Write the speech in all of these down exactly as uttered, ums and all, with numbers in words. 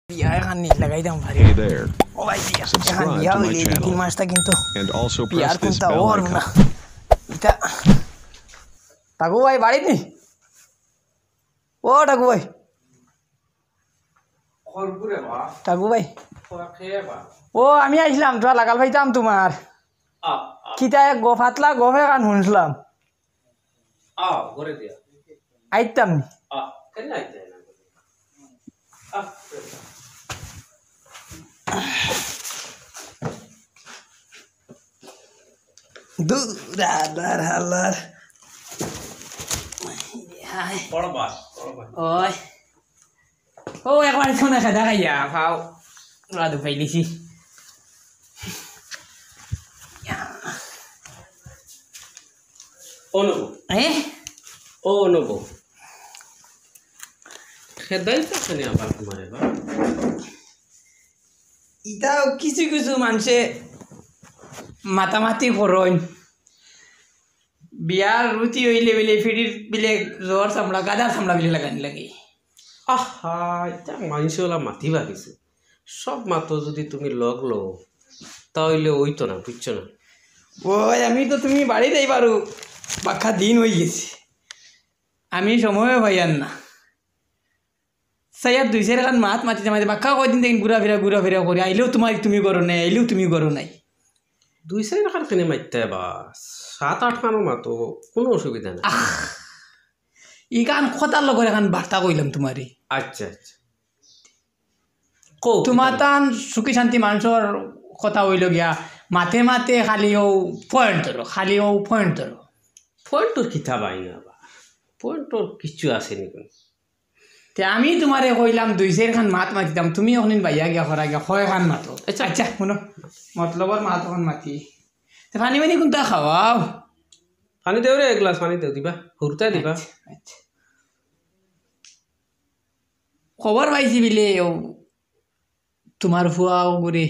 বিয়া এখান নি লাগাই দাম ভারি। Hey there. ও ভাই, বিয়া এখান subscribe বিয়া to my হইলে এই channel তিন মাসটা কিন্তু and also beer press this কোনটা bell ওর icon. না। এটা টাকু ভাই বাড়িত নি? ও টাকু ভাই। খরপুরে বা। টাকু ভাই। খোয়া খেয়ে বা। ও আমি আইছিলাম, তোরা লাগাল পাইতাম তোমার। আ, আ। কিতা এক গো-, ফাতলা গফ এখান শুনছিলাম। আ, করে দিয়া। আইতাম নি? আ, কেন আইতে না? আ, দূর আল্লাহর হালার। হায়। বড় বাস, বড় বাস। ওই। ও, একবার শুনে খেদা খাইয়া, খাও। ওরা তো পাইলিছি। অনুভব। এ? ও অনুভব। খেদাই তো খানি আবার তোমার এবার। ইতাও কিছু কিছু মানষে মাতামাতি করইন। বিয়ার রুচি অইলে বিলে ফিরির বিলে জোর চামড়া, গাধার চামড়া বিলে লাগানি লাগে। আহা, ইতা মানষে ওলা মাতিবা কিছু। সব মাতো যদি তুমি লগ লও, তা অইলে অইতো না, বুঝছো না? ওই, আমি তো তুমি বাড়িত আইবারও বাক্কা দিন অইগেছে। আমি সময়ও পাইয়ার না। সাইয়ার দুই চাইর খান মাত মাতিতে মাতিতে বাক্কা কয়দিন দেখইন ঘুরাফিরা, ঘুরাফিরা করি। আইলেও তোমার তুমি করো নাই, আইলেও তুমি করো নাই। দুই চাইর খান কেনে মাততে বা? সাত আট খানও মাতো, কোনো অসুবিধা নাই। আহ, ইখান কথার লগর এখান বার্তা কইলাম তোমারে। আচ্ছা, আচ্ছা। কও, তোমার কিতা? তান সুখী শান্তি মানষর কথা অইলো গিয়া, মাতে মাতে খালি ও point ধরো, খালি ও point ধরো। Point ওর কিতা ভাই না বা? Point ওর কিচ্ছু আছে নি কোনো। তে আমি তোমারে কইলাম দুই চাইর খান মাত মাতিতাম, তুমি অখনিন বাইয়া গিয়া খরা গিয়া কয় খান মাতো। আচ্ছা। আচ্ছা, শুনো, মতলবর মাত অখন মাতি। তে পানি মানি কোনটা খাওয়াও? পানি দেও রে, এক গ্লাস পানি দেও, দিবা, হুরুতায় দিবা। আচ্ছা, আচ্ছা। খবর পাইছি বিলে, ও তোমার ফুয়াও করে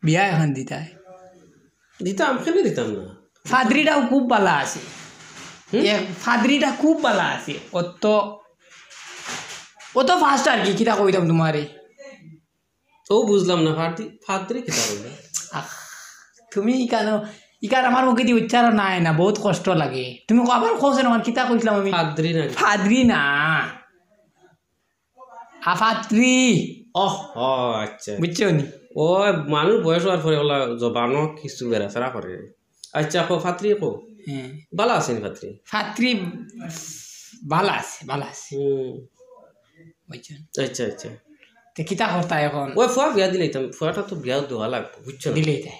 বিয়া এখান দিতায়। দিতাম, কেনে দিতাম না? ফাদ্রিটাও খুব বালা আছে। হুম? এ, ফাদ্রিটা খুব বালা আছে। অত, অত fast আর কি, কিতা কইতাম তোমারে। তো বুঝলাম না, ফাদ্রি, ফাদ্রি কিতা কইলা? আহ, তুমি ইকানো, ইকার আমার মুখেদি উচ্চারণ নাই না, বহুত কষ্ট লাগে। তুমি কো-, আবার কও যেন, কিতা কইছিলাম আমি? ফাদ্রি না। ফাদ্রি না। আ, ফাত্রি। ওহ, ও, আচ্ছা। বুঝছো নি? ও, মানুষ বয়স অওয়ার পরে ওলা জবানও কিছু বেড়াছেড়া করে। আচ্ছা, কও, ফাত্রি কও। হ্যাঁ। বালা আছে নি ফাত্রি? ফাত্রি বালা আছে, বালা আছে। হুম। বুঝছো? আচ্ছা, আচ্ছা। তে কিতা করতা এখন? ওই ফুয়া বিয়া দিলাইতাম, ফুয়াটা তো বিয়া দেওয়া লাগবো, বুঝছো না? দিলাইতায়।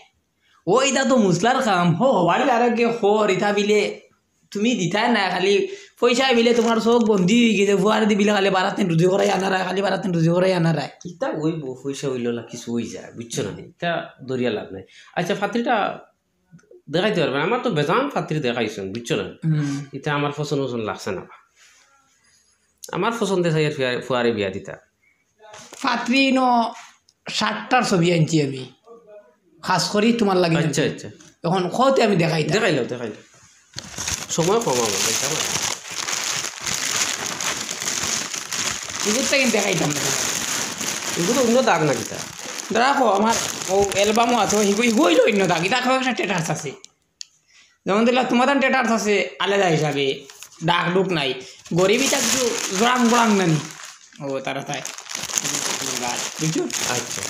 ও, ইটা তো মুসলার কাম। হো, হবারই আরোগ্যে হর, ইটা বিলে তুমি দিতায় না, খালি পয়সা বিলে তোমার চোখ বন্দি অইগেছে, ফুয়ারে দি বিলে খালি বারাতেন রুজি করাই আনারায়, খালি বারাতেন রুজি করাই আনারায়। কিতা অইবো, পয়সা অইলো না, কিছু অই যায়, বুঝছো না? ইটা দরিয়া লাভ নাই। আচ্ছা, ফাত্রিটা দেখাইতে পারবে না? আমার তো বেজান ফাত্রি দেখাইছইন, বুঝছো না? হুম। ইটা আমার পছন্দ পছন্দ লাগছে না। আমার পছন্দে চাইয়ার ফুয়া-, ফুয়ারে বিয়া দিতা। ফাত্রি ন সাতটার ছবি আনছি আমি, খাস করি তোমার লাগি। আচ্ছা, আচ্ছা। এখন কওতে আমি দেখাইতাম। দেখাইলাও, দেখাইলাও। সময় কম আমার, দেখাইতাম। এগুলো তো কিন্তু দেখাইতাম না। এগুলো অন্য দাগ না কিতা? দেখো, আমার ও অ্যালবামও আছে, হিগু, হিগু অইলো অন্য দাগ। ইটা কয়েকটা status আছে। যেমন দিলা তোমার তান status আছে আলাদা হিসাবে, ডাক ডুক নাই। গরিবই তা কিছু জোড়াং গোড়াং নানি। ও, তারা তাই। বুঝছো? আচ্ছা।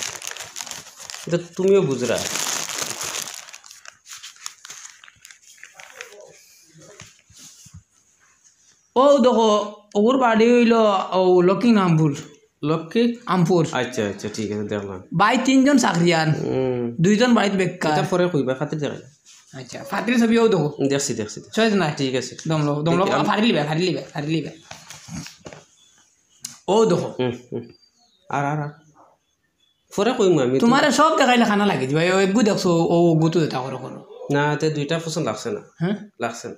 ইটা তুমিও বুঝরা। ও দেখো, ওর বাড়ি অইলো ও লক্ষ্মী নামপুর। লক্ষ্মী? আমপুর। আচ্ছা, আচ্ছা, ঠিক আছে, দেখলাম। ভাই তিনজন চাকরিয়ান, হুম। দুইজন বাড়িত বেকার। ইটা পরে কইবা, খাতির দেখাই। আচ্ছা, ফাতির ছবি ও দেখো। দেখছি, দেখছি, দেখছি। চয়েস নাই। ঠিক আছে। দমলো, দমলো, দেখি, আমি ফাড়ি লিবে, ফাড়ি লিবে, ফাড়ি লিবে। ও দেখো। হুম, হুম। আর, আর, আর। পরে কইমু আমি। তোমারে সব দেখাইলে খানা লাগি দিবা। ও এগু দেখছো, ও এগু তো এটা করো, করো। না, তে দুইটা পছন্দ লাগছে না। হ্যাঁ? লাগছে না।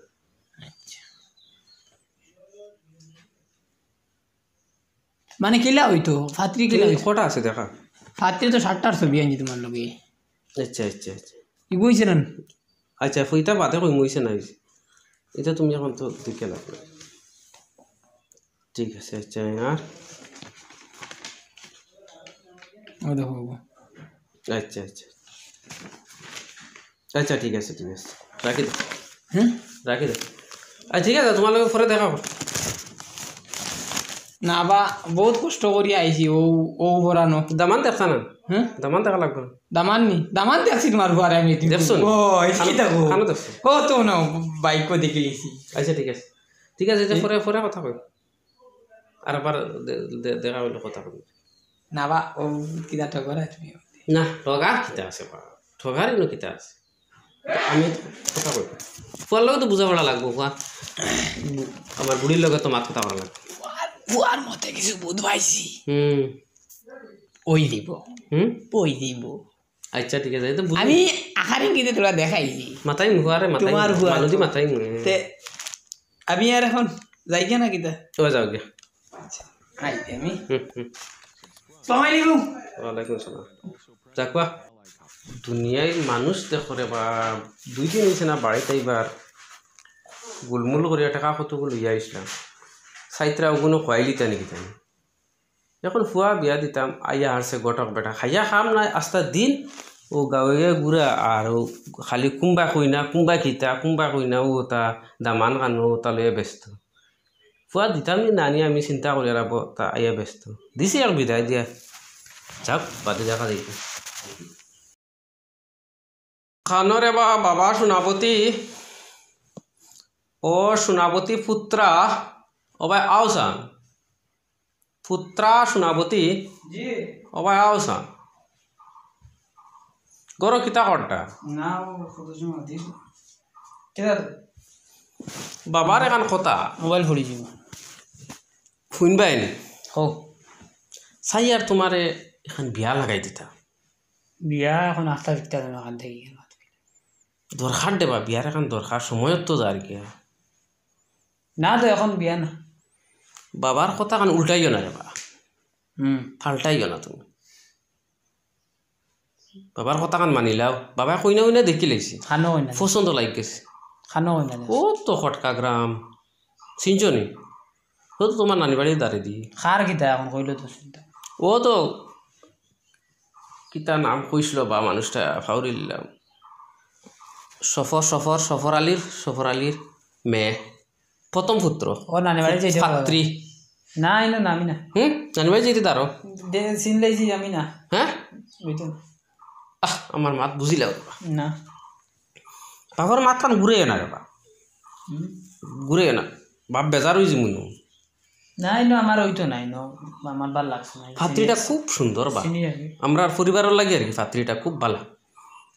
আচ্ছা। মানে কিলা অইতো? ফাত্রি কিলা এই অইতো? কটা আছে দেখা? ফাত্রি তো সাতটার ছবি আনছি তোমার লগে। আচ্ছা, আচ্ছা, আচ্ছা। ইগু অইছে না? আচ্ছা, ইটা বাদে কইমু, অইছে না অইছে। ইটা তুমি এখন তো দেখে লাভ নাই। ঠিক আছে, আচ্ছা, আর? ওই দেখো, বাবু। আচ্ছা, আচ্ছা। আচ্ছা, ঠিক আছে, ঠিক আছে। রাখি দেও। হুম? রাখি দেও। আচ্ছা, ঠিক আছে, তুমার লগে পরে দেখা অইবো। না বা, বউত কষ্ট করি আইছি, ও, ও পরানো। দামান দেখতা না? হুম? দামান দেখা লাগবো না। দামান নি? দামান দেখছি তুমার ফুয়ারে আমি। দেখছো নি? ও, এই কি দেখো? কানো দেখছো? ও তো না, বাইকও দেখি লিছি। আচ্ছা, ঠিক আছে। ঠিক আছে, এটা পরে, পরে কথা কই। আর আবার দে-, দে-, দেখা অইলে কথা কই। না বা, ও কিতা ঠগর আছে তুমি? না, ঠগার কিতা আছে বা? ঠগার ইনো কিতা আছে? আমি কথা কই। ফুয়ার লগে তো বুঝা পড়া লাগবো, ফুয়া। আমার বুড়ির লগে তো মাত কথা করা লাগবো। ফুয়ার, ফুয়ার মতে কিছু বুঝ পাইছি। হুম। ওই দিব। হুম? ওই দিব। আচ্ছা, ঠিক আছে, এই তো বুঝি। আমি আখার ইঙ্গিতে তোরা দেখাইছি। মাথায় মুখ আরে, মাথায় তোমার মুখ। ফুয়া মালদি তো। মাথায় মুখ। তে, আমি আর এখন যাই গিয়া না কিতা? ও যাও গিয়া। আচ্ছা, আই আমি। হুম, হুম। আসসালামু আলাইকুম। ওয়ালাইকুম আসসালাম। যাকুয়া, দুনিয়ার মানুষ দেখো রে বা, দুই দিন অইছে না বাড়িত আইবার, গুলমুল করিয়া টেকা কতগুলো লইয়া আইছলাম। সাইত্রা ওগুলো খোয়াইলিতা নাকি তাই? এখন ফুয়া বিয়া দিতাম, আইয়া হারছে ঘটক বেটা, খাইয়া কাম নাই, আস্তা দিন ও গাঁওয়ে ঘুরা, আর ও খালি কুম্বা কইনা, কুম্বা কিতা, কুম্বা কইনা, ও তা দামান কানো, ও তা লইয়া ব্যস্ত। ফুয়া দিতাম নি নানি, আমি চিন্তা করি আর আবো, তা আইয়া ব্যস্ত। দিছি এক বিদায় দিয়া। যাক, বাদে দেখা যাইবে। কানো রে বা, বাবা সোনাবতী, ও সোনাবতী পুত্রা, ও ভাই আও চান। পুত্রা সোনাবতী, জি। ও ভাই আও চান। ঘরো কিতা করতা? না, ও কত সময় দিস। কিতা? বাবার এখান কথা। মোবাইল ফুরিছে। হুনবাইন। হো। চাই আর তুমারে এখান বিয়া লাগাই দিতা। বিয়া এখন আস্তা ফিরতে হবে না ওখান থেকে। দরকার দেবা, বিয়ার এখন দরকার, সময়ত তো যার গিয়া। না তো, এখন বিয়া না। বাবার কথা খান উল্টাইও না রে বা। হুম। পাল্টাইও না তুমি। বাবার কথা খান মানিলাও। বাবায় কইনা উইনা দেখি লাইছে। খানো কইনা। পছন্দ লাগি গেছে। খানো কইনা। ও তো খটকা গ্রাম। চিনছো নি? ও তো তুমার নানি বাড়ির দারে দি। খার কিতা এখন কইলো তো চিন্তা। ও তো কিতা নাম কইছিল বা মানুষটা, ফাউরিলাম। সফর, সফর, সফর আলীর, সফর আলীর মেয়ে। প্রথম পুত্র। ও নানি বাড়ি যাইতে পারো। ফাত্রী। না, ইনো না, আমি না। হুম? নানি বাড়ি যাইতে দাঁড়ো। দে-, চিনলেই যে আমি না। হ্যাঁ? ওই তো। আহ, আমার মাত বুঝিলাও। না। বাবার মাথান ঘুরে না রে বা। হুম? ঘুরে না। বাপ বেজার হইছে মনে হয়। না, ইনো আমার ওই তো নাই, ইনো আমার ভালা লাগছে না। ফাত্রীটা খুব সুন্দর বা। চিনি আমি। আমরার পরিবারর লাগি আর কি, ফাত্রীটা খুব ভালা।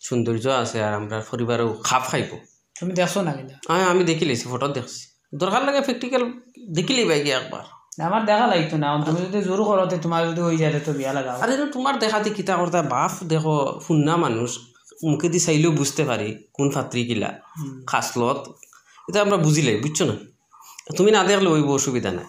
সৌন্দর্য আছে আর আমরার পরিবারেও খাপ খাইবো। তুমি দেখছো না কিনা? হ্যাঁ, আমি দেখি লাইছি, ফটো দেখছি। দরকার লাগে practical দেখি লাইবায় গিয়া একবার। না, আমার দেখা লাগতো না, তুমি যদি জোর করো, তে তুমার যদি হই যায়, তে তো বিয়া লাগাও। আরে, তো তুমার দেখাতে কিতা করতা, বাপ দেখো, হুন্না মানুষ, মুখেদি চাইলেও বুঝতে পারি কোন ফাত্রী কিলা, হুম। খাসলত, ইতা আমরা বুঝিলাই, বুঝছো না? তুমি না দেখলে অইবো, অসুবিধা নাই।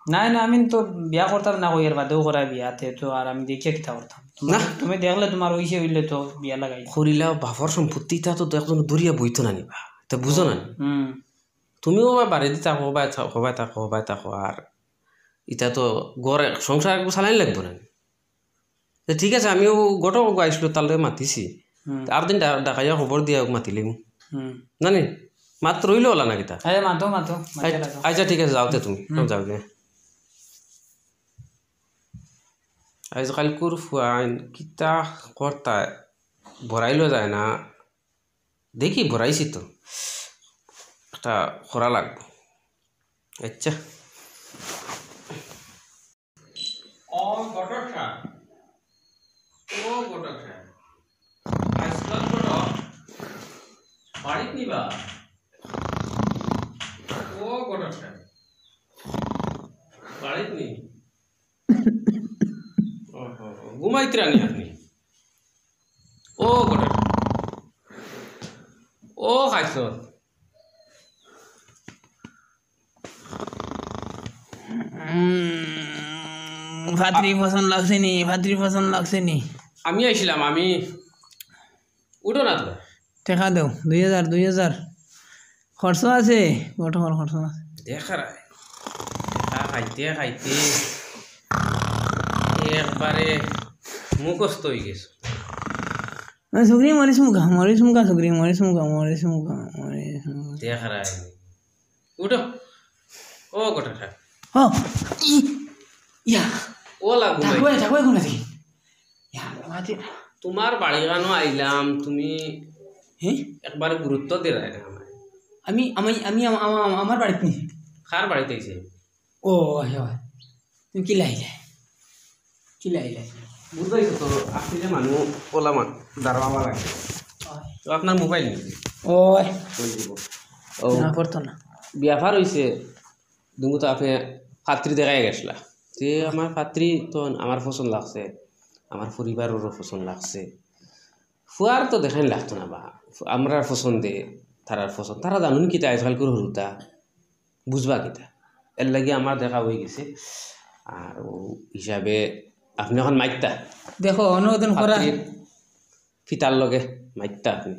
নাই না, আমি তো বিয়া করতাম না, কইয়ার বাদেও করায় বিয়া, তে তো আর আমি দেখিয়া কিতা করতাম? তুমার, না। তুমি দেখলে তুমার অইছে অইলে তো বিয়া লাগাই। করিলা বাপর সম্পত্তি, ইতা তো একজন দরিয়া বইতো না নিবা, তে বুঝো না নি? হুম। তুমিও বা বাড়িদি থাকো, হবায় থা-, হবায় থাকো, হবায় থাকো, আর ইতা তো ঘর এক-, সংসার একটু চালাইন লাগবো না নি? তে ঠিক আছে, আমিও ঘটক আইছিল, তার লগে মাতিছি। হুম। আর দিন ডা-, ডাকাইয়া খবর দিয়া মাতিলিমু। হুম। না নি? মাত রইল ওলা না কিতা? আরে মাতো, মাতো, মাতো আচ্ছা, লাগো। আচ্ছা, ঠিক আছে, যাও তে তুমি। হুম। যাও গে। আইজ কাইলকুর ফুয়াইন কিতা করতা, বড়াইলো যায় না। দেখি, বড়াইছি তো। একটা করা লাগবো। আচ্ছা। ও ঘটক সাব, ও ঘটক সাব, আইজকাল ঘটক বাড়িত নিবা? ও ঘটক সাব, বাড়িত নি? ওহো, ঘুমাইতরা নি আপনি? ও ঘটক, ও খাইছ? উম, ফাত্রি পছন্দ লাগছে নি? ফাত্রি পছন্দ লাগছে নি? আমি আইছিলাম, আমি উঠো না তো। টেকা দেও, দুই হাজার, দুই হাজার। খরচ আছে, বটমর খরচ আছে। দেখা রায়। টেকা খাইতে খাইতে একবারে মুখস্থ হয়ে গেছে। সুগ্রি মরিস মুখা, মরিস মুখা, সুগ্রি মরিস মুখা, মরিস মুখা, মরিস মুখা। দেখ রায়। উঠো। ও গোটা খা। ও, ই, ইয়া, ও লাগু নাই। ঠাকুর, ঠাকুর কোন আছে? ইয়া, মাঝে, তোমার বাড়ি গানো আইলাম, তুমি হ্যাঁ? একবার গুরুত্ব দিলায় না আমার। আমি, আমি, আমি, আমা-, আমা-, আমা-, আমার বাড়িত নেই। কার বাড়িত আইছে? ও, হয়, হয়। তুমি কিলা আইলে? কিলা আইলে? বুঝাইছো তো, আপনি যে মানুষ ওলা মানুষ, দাঁড়াওয়া লাগে। তো আপনার মোবাইল নেই। ওই, ওই দিব। ও, না করতো না। ব্যাপার হইছে, দুমু তো আপনি পাত্রী দেখাই গেছলা। তে আমার পাত্রী তো আমার পছন্দ লাগছে, আমার পরিবারেরও পছন্দ লাগছে। ফুয়ার তো দেখাই লাগতো না বা, আমরা পছন্দে, তারার পছন্দ। তারা জানুন কিতা আজকাল করে হুরুতা, বুঝবা কিতা। এর লাগি আমার দেখা হয়ে গেছে। আর ও হিসাবে আপনি এখন মাইকতা। দেখো, অনুমোদন করা, পাত্রীর পিতার লগে মাইকতা আপনি।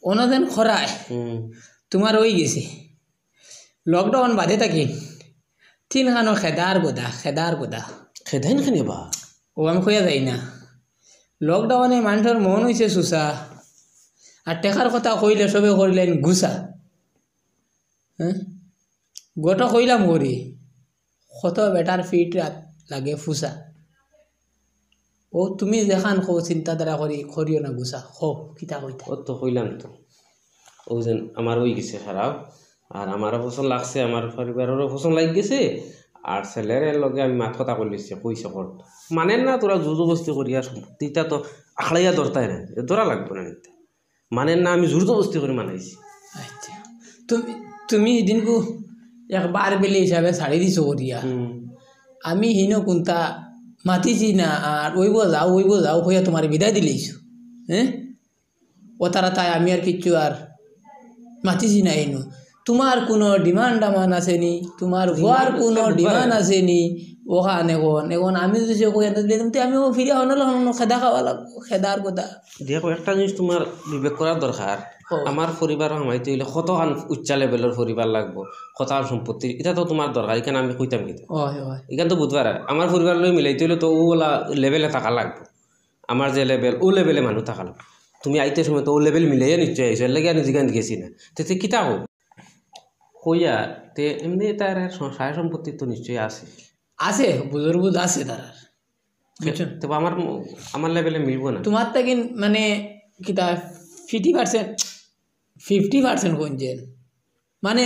অনুমোদন করায় হুম। তোমার ওই গেছে। লকডাউন বাদে থাকি তিন খানো খেদার গোদা, খেদার গোদা। খেদাইন কেনে বা? ও আমি কইয়া যাই না। লকডাউনে মানুষের মন হইছে সুসা, আর টেকার কথা কইলে সবে করিলেন গুসা। হ্যাঁ, গোটা কইলাম করি, কত বেটার ফিট রাত লাগে ফুসা। ও তুমি যেখান কো চিন্তাধারা করি, করিও না গুসা, কো কিতা কইতা। ও তো কইলাম তো, ও যেন আমার ওই গেছে খারাপ, আর আমারও পছন্দ লাগছে, আমার পরিবারেরও পছন্দ লাগ গেছে। আর ছেলের লগে আমি মাত কথা কইলিছি, কইছে কর, মানে না তোরা জুজুবস্তি করিয়া সম্পত্তিটা তো আখড়াইয়া ধরতাই না, এ ধরা লাগবো না নিতে, মানে না আমি জোর জবরদস্তি করে মানাইছি। আচ্ছা, তুমি, তুমি হিদিনকু একবার বেলে হিসাবে ছাড়ি দিছো করিয়া। হুম। আমি হিনো কোনটা মাতিছি না, আর ওইব যাও, ওইব যাও কইয়া তোমার বিদায় দিলেইছো। হ্যাঁ, ও তারা তাই আমি আর কিচ্ছু আর মাতিছি না হিনো। তোমার কোনো ডিমান্ড আমান আছে নি, তোমার হওয়ার কোনো ডিমান্ড আছে নি। ওখানে এখন, এখন আমি যদি সে কই আনতে দিলে তুমি, আমি ও ফিরে হন হলো হন খেদা খাওয়া লাগবো, খেদার কথা। দেখো, একটা জিনিস তোমার বিবেক করার দরকার। ও। আমার পরিবার হামাইতে হইলে কতখান উচ্চা লেভেলের পরিবার লাগবো, কতখান সম্পত্তি, এটা তো তোমার দরকার। এখানে আমি কইতাম কিতা? ওই, ওই। এখানে তো বুঝবার আর আমার পরিবার লই মিলাইতে হইলে তো ওলা লেভেলে থাকা লাগবো। আমার যে লেভেল, ও লেভেলে মানুষ থাকা লাগবো। তুমি আইতে সময় তো ও লেভেল মিলাইয়া নিশ্চয় আইছো, এর লাগি আমি জিগান গেছি না। তে, তে কিতা হোক? কইয়া, তে এমনি তার আর স-, সহায় সম্পত্তি তো নিশ্চয়ই আছে। আছে, বুজুর্গ আছে তারার। বুঝছো? তবে আমার, আমার লেভেলে মিলবো না। তোমার তাকে মানে কিতা ফিফটি পার্সেন্ট, ফিফটি পার্সেন্ট কোন যে মানে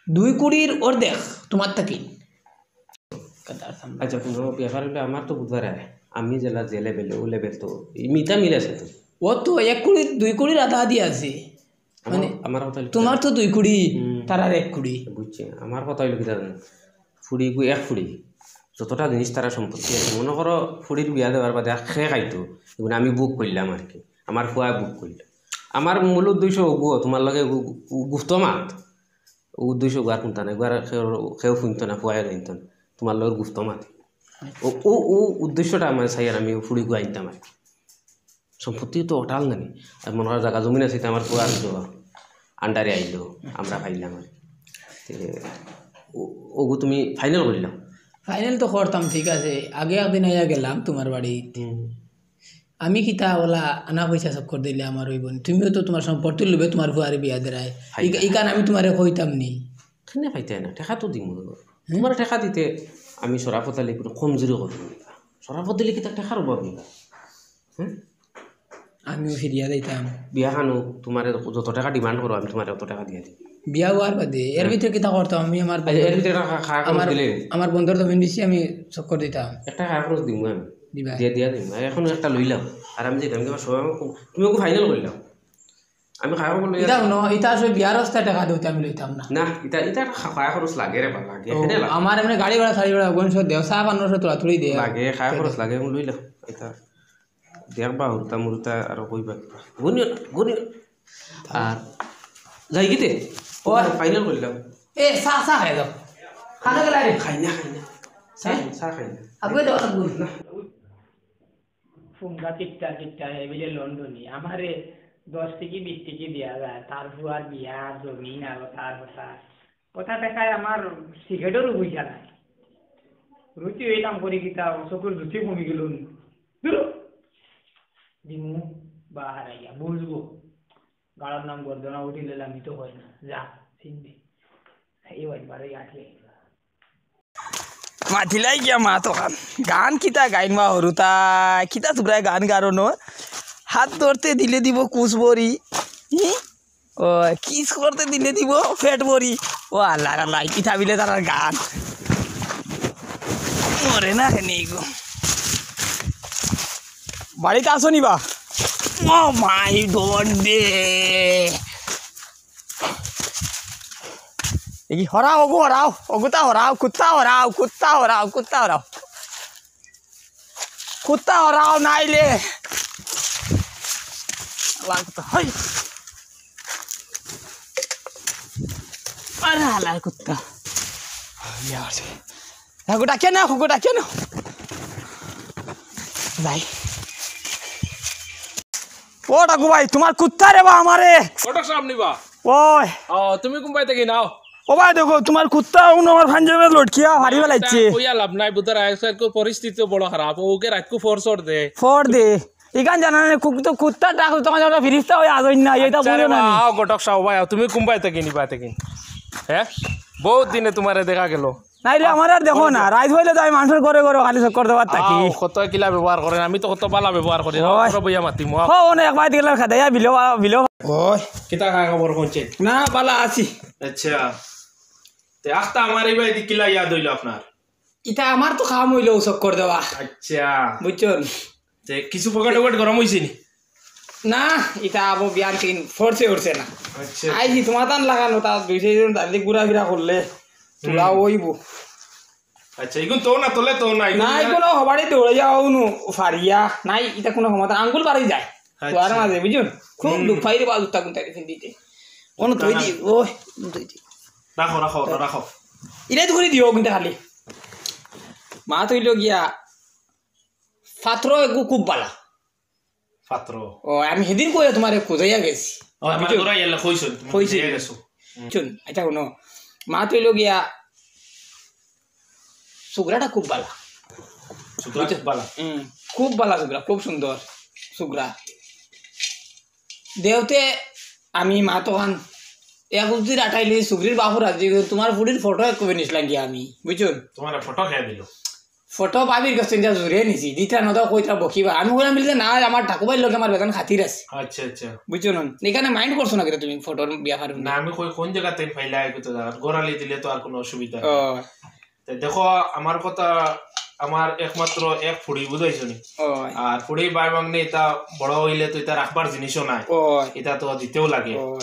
দুই কুড়ির অর্ধেক তোমার তাকে। আচ্ছা, কোনো ব্যাপার হইলে আমার তো বুঝবার আর আমি জেলা যে লেভেল, ও লেভেল তো এই মিতা মিল আছে তো। ও তো এক কুড়ি, দুই কুড়ির আধা আধি আছে। আমার, মানে আমার কথা হইলো তোমার তো দুই কুড়ি, হুম। তারার এক কুড়ি। বুঝছি, আমার কথা হইলো কি জানো, ফুড়ি গু-, এক ফুড়ি, যতটা জিনিস তারা সম্পত্তি আছে, মনে করো ফুড়ির বিয়া দেওয়ার বাদে আর খে খাইতো, এগুলো আমি বুক করলাম আর কি, আমার ফুয়া বুক করলো। আমার মূল উদ্দেশ্য ওগু, তোমার লগে গু-, গু-, গুপ্ত মাত, ও উদ্দেশ্য গু আর কোনটা নাই, গু আর কেউ, কেউ শুনতো না, ফুয়ায় জানতো না, তোমার লগর গুপ্ত মাত। ও, ও, ও উদ্দেশ্যটা আমার চাই আর আমি ফুড়ি গু আনতাম আর কি। সম্পত্তি তো অটাল নানি। আর মনে হয় জায়গা জমিন আছে, এটা আমার পুরা আনতো, আন্ডারে আইলো, আমরা পাইলাম আর কি। তে ও-, ওগু তুমি ফাইনাল করিলাম? ফাইনাল তো করতাম, ঠিক আছে। আগে একদিন আইয়া গেলাম তোমার বাড়ি। হুম। আমি কিতা ওলা আনা পয়সা চক্কর দিলে আমার হইব নি? তুমিও তো তোমার সম্পত্তি লুবে তোমার ফুয়ারে বিয়া দেরায়। হাই। ইকান আমি তোমারে কইতাম নি। কেনে পাইতে না? টেকা তো দিমু। তোমার টেকা দিতে আমি শরাফত আলী কোনো কমজুরি করবো না। শরাফত আলী কিতা টেকার অভাব নেই। হ্যাঁ? আমিও ফিরিয়া দিতাম। বিয়া খানো তোমারে যত টেকা ডিমান্ড করো, আমি তোমারে অত টেকা দিয়া দিই। বিয়া হওয়ার বাদে এর ভিতরে কিতা করতাম? আমি আমার আচ্ছা, এর ভিতরে একটা খা-, খা খরচ আমার, দিলে? আমার বন্ধুর জমিন বেশি আমি চক্কর দিতাম। একটা খা খরচ দিমু আমি। দিবা। দিয়া, দিয়া দিমু। আর এখন একটা লইলাম। আর আমি যেতাম, তোমার সবাই আমাকে, তুমি ওকে ফাইনাল করলাম। আমি খা খরচ লইয়া ইটা ন, ইটা আসলে বিয়ার অবস্থায় টেকা দিতে আমি লইতাম না। না, ইটা, ইটা একটা খা-, খা খরচ লাগে রে বা, লাগে। তো এখানে লাগে। আমার এমনি গাড়ি ভাড়া, সাড়ি ভাড়া, ওগুন সব দেও, চা পান্নশো তোলা তুলি দেও। লাগে, খা খরচ লাগে, আমি লইলাম। এটা দেখবা, হুরুতা মুরুতা আরো কইবা। গুনিও, গুনিও। আর যাই গিতে? ও। ফাইনাল করলাম। এ, চা, চা খাই যাও। খানা গেলা রে। খাই না, খাই না। চা, হ্যাঁ? চা খাই না। আগে দেওয়া লাগবো। না। ফুঙ্গা কিট্টা কিট্টা এবিলে লন্ডনি। আমারে দশ টিকি বিশ টিকি দিয়া যায়। তার ফুয়ার বিয়া, জমিন আর তার কথা। কথা দেখায় আমার সিগারেটেরও পয়সা নাই। রুচি হইলাম করি কিতা, চকুর জুতি কমি গেল। ধুরো। দিমু বা হারাইয়া বুঝবো। গাড়ার নাম গর্দনা উঠিলে লামিত হয় না। যা, চিনবি। এই একবারে আটকে গেল। মাতিলাই গিয়া মা তো গান। গান কিতা গাইন মা হরুতা? কিতা তোমরা গান গারো ন? হাত ধরতে দিলে দিব কুচবরি। হি? ও, কিস করতে দিলে দিব পেট ভরি। ও আল্লাহ রে আল্লাহ, কিতা বিলে তারার গান। মরে না কেনে গো। বাড়িত আছো নি বা? ও মাই গড রে। এই হরাও, ওগু হরাও, ওগুতা হরাও, কুত্তা হরাও, কুত্তা হরাও, কুত্তা হরাও। কুত্তা হরাও নাইলে। হালার কুত্তা, হই। আরে হালার কুত্তা। ইয়া আছে। ওগু ডাকিয়া না, ওগু ডাকিয়া না। যাই। ও ডাকু ভাই, তোমার কুত্তা রে বা আমারে। ঘটক সাব নি বা? ওই। ও, তুমি কুনবায় থাকি নাও? ও ভাই দেখো, তোমার কুত্তা উনো আমার পাঞ্জাবে লটকিয়া হারি বেলাইছে। কইয়া লাভ নাই, বুঝার আজকাল পরিস্থিতি বড় খারাপ। ওকে রাতকু ফোর সর দে। Four they. ইখান জানা নাই, কুক-, তো কুত্তার ডাক, তখন আমরা ফিরিস্তা হয়ে আজই না, এটা আচ্ছা বুঝো রে না বা, নি? আও ঘটক সাব ভাই, আও, তুমি কুনবায় থাকি নি বা থাকি? হ্যাঁ? বহুত দিনে তোমারে দেখা গেল। নাইলে আমার আর দেখো না, রাইত হইলে তো আমি মানুষের ঘরে ঘরে খালি চক্কর দেওয়ার থাকি। আও, কত কিলা ব্যবহার করেন, আমি তো কত বালা ব্যবহার করি। ওই। বড় বইয়া মাতিমু, আও। হো, অনেক বাইরে গেলাম খেদাইয়া বিলো, বিলো। ওই। কিতা খা খবর কোনছে? না, বালা আছি। আচ্ছা। তে আখতা আমার এই বাড়িতে কিলা ইয়াদ হইল আপনার? ইটা আমার তো কাম হইল চক্কর দেওয়া। আচ্ছা। বুঝছন? তে কিছু পকেট টকেট গরম হইছে নি? না, ইটা আবো বিয়ান তিন ফোর্সে উঠছে না। আচ্ছা। আইছি তোমার তান লাগানো, তা দুই চারজন দাদি ঘুরাফিরা করলে তোলা হুম। হইব। আচ্ছা, ইগুন তো না, তোলে তো না, ইগুন না, না। ইগুন হবারই দৌড়াইয়া অউনু ফারিয়া। নাই, ইটা কোনো ক্ষমতা, আঙ্গুল বাড়ি যায়। আচ্ছা। তোয়ার মাঝে, বুঝুন? খুব হুম। দুঃখ পাই রে বা, জুতা কুন্তা রেখে দিতে। কোনো না, থই না। দি, ওই, থই দি। রাখো, রাখো, রাখো। ইলাই তো করে দিও, কিন্তু খালি। মা তো হইল গিয়া, ফাত্র এগু খুব বালা। ফাত্র। ও, আমি সেদিন কইয়া তোমারে খুঁজাইয়া গেছি। ও, আমার বুঝছো? ঘরে আইলে কইছো, তুমি কইছি। খুঁজাইয়া গেছো। হুম। শুন, আচ্ছা, শুনো। মা তো হইল গিয়া, সুগরাটা খুব বালা। সুগরা বুঝছো? খুব বালা। হুম, খুব বালা সুগরা, খুব সুন্দর সুগরা। দেওতে আমি মা তখন এক উজির আটাইলি সুগরির বাপুর আজি তোমার ফুড়ির ফটো এক কপি নিছিলাম গিয়া আমি, বুঝছো? তোমার ফটো খেয়ে দিল। ফটো ভাবির কাছে যা জুড়ে নিছি, দিতা নদা কইতা বকিবা। আমি কইলাম বলতে না, আমার ঠাকুরবাড়ির লোকে আমার বেতন খাতির আছে। আচ্ছা, আচ্ছা। বুঝছো না? এখানে মাইন্ড করছো না কিতা তুমি ফটোর ব্যাপারে? না, আমি কই কোন জায়গা থেকে পাইলা, এই তো জায়গা। গোড়ালি দিলে তো আর কোনো অসুবিধা নেই। ও। তে দেখো, আমার কথা, আমার একমাত্র এক ফুড়ি, বুঝাইছো নি? ও। আর ফুড়ি ভাই ভাঙনে এটা বড় হইলে তো এটা রাখবার জিনিসও নাই। ও। এটা তো দিতেও লাগে। ও।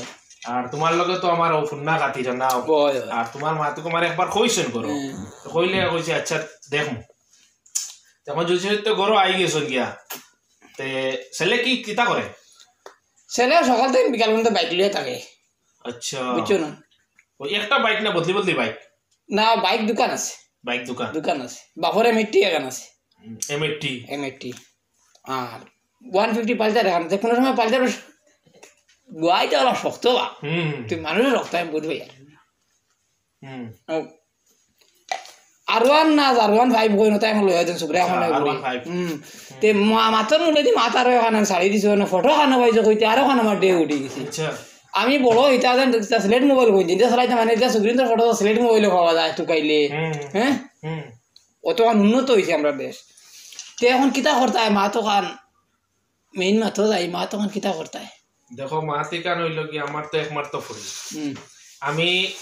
আর তোমার লগে তো আমার ও ফুন্না খাতির না। ও। আর তোমার মা তো তোমার একবার কইছেন করো। হুম। তো কইলে কইছে, "আচ্ছা, দেখমু।" তখন যদি তো ঘরো আই গেছেন গিয়া। তে ছেলে কি কিতা করে? ছেলে সকাল থেকে বিকাল পর্যন্ত বাইক লইয়া থাকে। আচ্ছা। বুঝছো না? ওই একটা বাইক না বদলি বদলি বাইক? না, বাইক দোকান আছে। বাইক দোকান? দোকান আছে। বাপর এম এইটটি এখন আছে। হুম, এম এইটটি। M eighty. আর ওয়ান ফিফটি পালচার এখন, যে কোনো সময় পালচার গুয়াইতে ওরা শক্ত বা। হুম, হুম। তুই মানুষের শক্ত, আমি বুঝবো ইয়ার। হুম। ও, আর ওয়ান না, আর ওয়ান ফাইভ কই না, তাই এখন লইয়া দেন সুগ্রে এখন আচ্ছা, লইয়া আর ওয়ান ফাইভ। হুম। হুম। তে মা-, মাথার মূলে দি মাথার ওখানে ছাড়ি দিছে, ওখানে ফটো খানো পাইছে কইতে, আর ওখানে আমার ডে উঠি গেছে। আচ্ছা। আমি বড় হইতে আছেন, স্লেট মোবাইল কই দিন, চালাইতে মানে, এটা সুগ্রিন তোর ফটো স্লেট মোবাইলে পাওয়া যায়, তুকাইলে। হুম। হ্যাঁ? হুম। অতখান উন্নত হইছে আমরা দেশ। তে এখন কিতা করতায়, মা তো খান, মেইন মা তো যাই, মা তো খান কিতা করতায়? দেখো, মা তিকান হইল কি, আমার তো একমাত্র ফুড়ি। হুম। আমি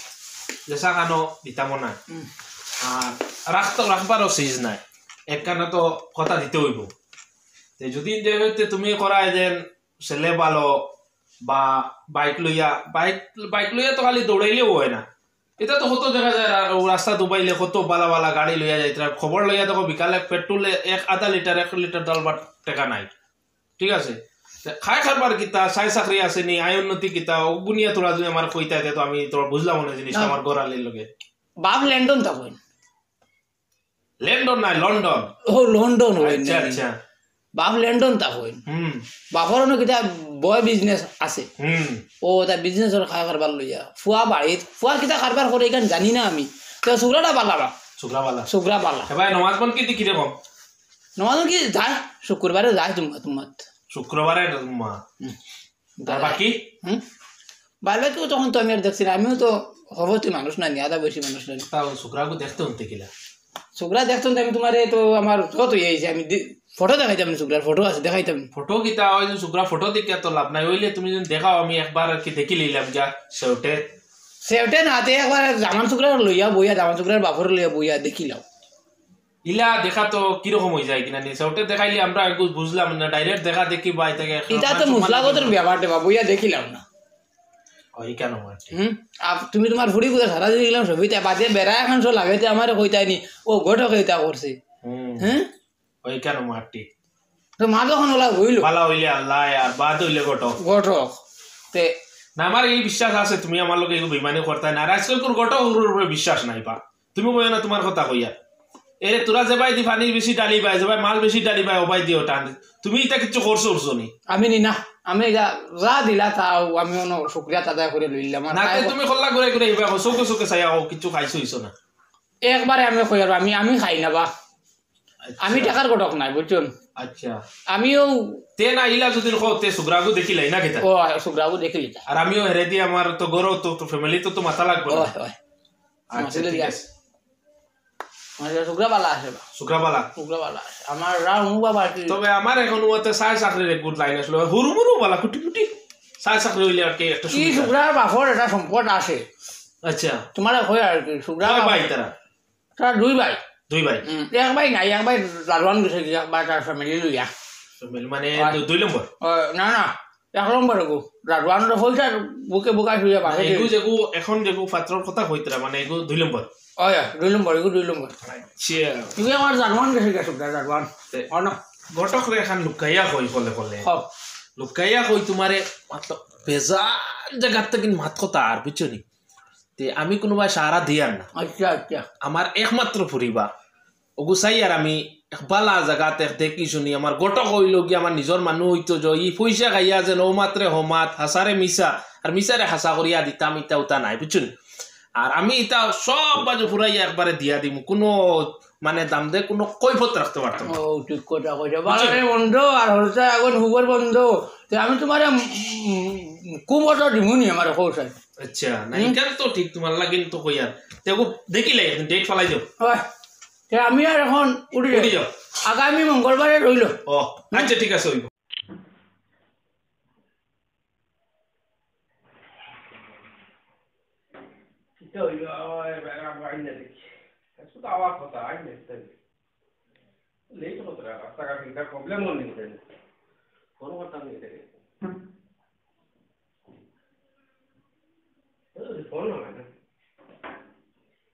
যেসা খানো দিতাম না। হুম। আর রাখতো, রাখবারও সিজ নাই। একখানে তো কথা দিতে হইব। তে যদি যে হইতে তুমি করায় দেন, ছেলে ভালো বা বাইক লইয়া, বাইক, বাইক লইয়া তো খালি দৌড়াইলেও হয় না। এটা তো কত দেখা যায়, রা-, ও রাস্তা দুবাইলে কত বালা বালা গাড়ি লইয়া যায়, তারা খবর লইয়া দেখো বিকালে পেট্রোলে এক আধা লিটার, এক লিটার ডাল ভাত টাকা নাই। ঠিক আছে? তে খাই খারবার কিতা, সাই চাকরি আছে নি, আয় উন্নতি কিতা, ও বুনিয়া তোরা যদি আমার কইতা, তে তো আমি তোরা বুঝলাম না জিনিসটা না। আমার গোড়ালির লগে। বাপ লন্ডন তা কইন? লন্ডন নাই, লন্ডন। ও, লন্ডন হইন আচ্ছা, নাই। আচ্ছা। বাপ লন্ডন তা কইন। হুম। বাপর অন্য কিতা বয় বিজনেস আছে। হুম। ও, তা বিজনেস ওর খাই খারবার লইয়া। ফুয়া বাড়িত, ফুয়া কিতা খারবার করে এখান জানি না আমি। তো সুগরাটা বালা বা? সুগরা বালা। সুগরা বালা। এ ভাই, নমাজ বন কি দেখি রকম? নমাজ কি যায়, শুক্রবারে যায় জুম্মা তুমাত। শুক্রবারে জুম্মা। হুম। আর বাকি? হুম? বাদ বাকি তখন তো আমি আর দেখছি না, আমিও তো হবতি মানুষ না, নিয়াদা বয়সী মানুষ না। তাও শুক্রাগু দেখতে হুনতে কিলা? শুক্রা দেখতে হুনতে আমি তুমারে তো আমার যত ইয়ে হইছে, আমি দি-, ফটো দেখাইতাম না, শুক্রার ফটো আছে, দেখাইতাম। ফটো কিতা, ওই যে শুক্রা ফটো দেখিয়া তো লাভ নাই, ওইলে তুমি যদি দেখাও আমি একবার আর কি দেখি লইলাম গিয়া সেউটে। সেউটে না, তে একবার জামান শুক্রা লইয়া বইয়া, জামান শুক্রার বাপরে লইয়া বইয়া দেখিলাও। ইলা দেখা তো কিরকম হয়ে যায় কিনা নি, সেউটে দেখাইলে আমরা একটু বুঝলাম না, direct দেখা দেখি বা ইতাকে ইটা তো মুসলাগতর ব্যাপার রে বাবু, ইয়া দেখিলাম না। ওই কেন মারছে? হুম? আপ-, তুমি তুমার ফুড়ি কোথায় সারা দিন গেলাম সবই, তে বাদে বেড়া এখন সব লাগাইতে আমারে কইতাই নি, ও ঘটকে ইতা করছে। হুম। হ্যাঁ? ওই কেন মারটি? তো মা যখন ওলা হইল। বালা হইলে আল্লাহ আর বাদ হইলে ঘটক। ঘটক। তে না, আমার এই বিশ্বাস আছে, তুমি আমার লগে এই বেইমানি করতায় না। আর আজকালকুর ঘটক হুরুর উপরে বিশ্বাস নাই বা। তুমি কইও না তুমার কথা কইয়া। এরে, তোরা যে বায়দি পানি বেশি ঢালিবায়, যে বায় মাল বেশি ঢালিবায়, ও বায়দি ওটা আন। তুমি ইটা কিচ্ছু করছো উঠছো নি? আমি নি না, আমি যা, যা দিলা তাও আমি অনো শুক্রিয়া আদায় করে লইলাম। আর না, তাই তে তুমি কল্লা ঘুরে ঘুরে ইবা চোখে চোখে চাইয়া, ও কিচ্ছু খাইছো হইছো না। একবারে আমি কই আর আমি, আমি খাই না বা। আচ্ছা। আমি টাকার ঘটক নাই, বুঝছইন? আচ্ছা। আমিও তে না ইলা যদি কও, তে শুক্রাগু দেখিলাই না কিতা? ও, শুক্রাগু দেখিলি তা। আর আমিও হেরে দি আমার তো গরো তো, তো family তো, তো মাথা লাগবো না। ওই, ওই। আচ্ছা, মাসুলের ঠিক ইয়া। আছে। মানে শুক্রা বালা আছে বা? শুক্রা বালা। শুক্রা বালা আছে। আমার রাম বাবা আর কি। তবে আমার এখন ওতে সাই চাকরির এক গুড লাইন আসলে। হুরু মুরু বালা কুটি কুটি। সাই চাকরি হইলে আর কি একটা কি সুবিধা। শুক্রার বাপর এটা সম্পদ আছে। আচ্ছা। তুমারে কই আর কি, শুক্রা কয় ভাই তারা? তারা দুই ভাই। দুই ভাই? হুম, এক ভাই নাই, এক ভাই দারোয়ান গেছে গিয়া, বা তার family লইয়া। Family মানে হয়। দু-, দুই নম্বর? ও, না, না, এক নম্বর এগু। দারোয়ান তো হইছে আর বুকে বুকা শুয়ে মানে বাঁচে। এগু যেগু, এখন যেগু পাত্রর কথা কইতরা, মানে এগু দুই নম্বর? ওই, দুই নম্বর, এগু দুই নম্বর। আচ্ছা। এগু আমার দারোয়ান গেছে গিয়া, শুক্রা দারোয়ান। তে, হয় না? ঘটক রে এখন লুকাইয়া কই, কলে কলে। হক। লুকাইয়া কই তুমারে, মতলব, বেজান জাগাত থাকি মাত কথা আর, বুঝছো নি? তে আমি কুনুবায় সাহারা দিয়ার না। আচ্ছা, আচ্ছা। আমার একমাত্র ফুড়ি বা। অগু চাই আর আমি এক বালা জাগাত এক দেখি শুনি, আমার ঘটক অইলো গি আমার নিজর মানুষ অইতো যে, ই পয়সা খাইয়া যেন ও মাতরে হমাত, হাছারে মিছা, আর মিছারে হাছা করিয়া দিতাম, ইতা উতা নাই, বুঝছো নি? আর আমি ইতা সব বাজু ফুরাইয়া একবারে দিয়া দিমু, কুনু মানে দাম দে কুনু কৈফত রাখতে পারতাম না। ও, ঠিক কথা কইছো। বুঝছো? বাজারে বন্ধ আর হলসা এখন হুবর বন্ধ। তে আমি তুমারে, উম, উম, খুব অর্ডার দিমু নি আমার খোঁজ আছে। আচ্ছা, না, হুম? ইখান তো ঠিক তুমার লাগিন তো কইয়ার। তে ওগু দেখিলাই, এখন date ফালাই যাও। ওই, তে আমি আর এখন উঠি যাই। উঠি যাও। আগামী মঙ্গলবারে রইল। ও, আচ্ছা, ঠিক আছে, অইব। কিতা অইলো? আবার এবার আবার আইন না দেখি। একটু তো আওয়াজ কথা, আইন না দেখি। Late হতো না, রাস্তাঘাট এটার problem ও নেই তাই। কোনো কথা নেই তাই। এই ফোন না, না।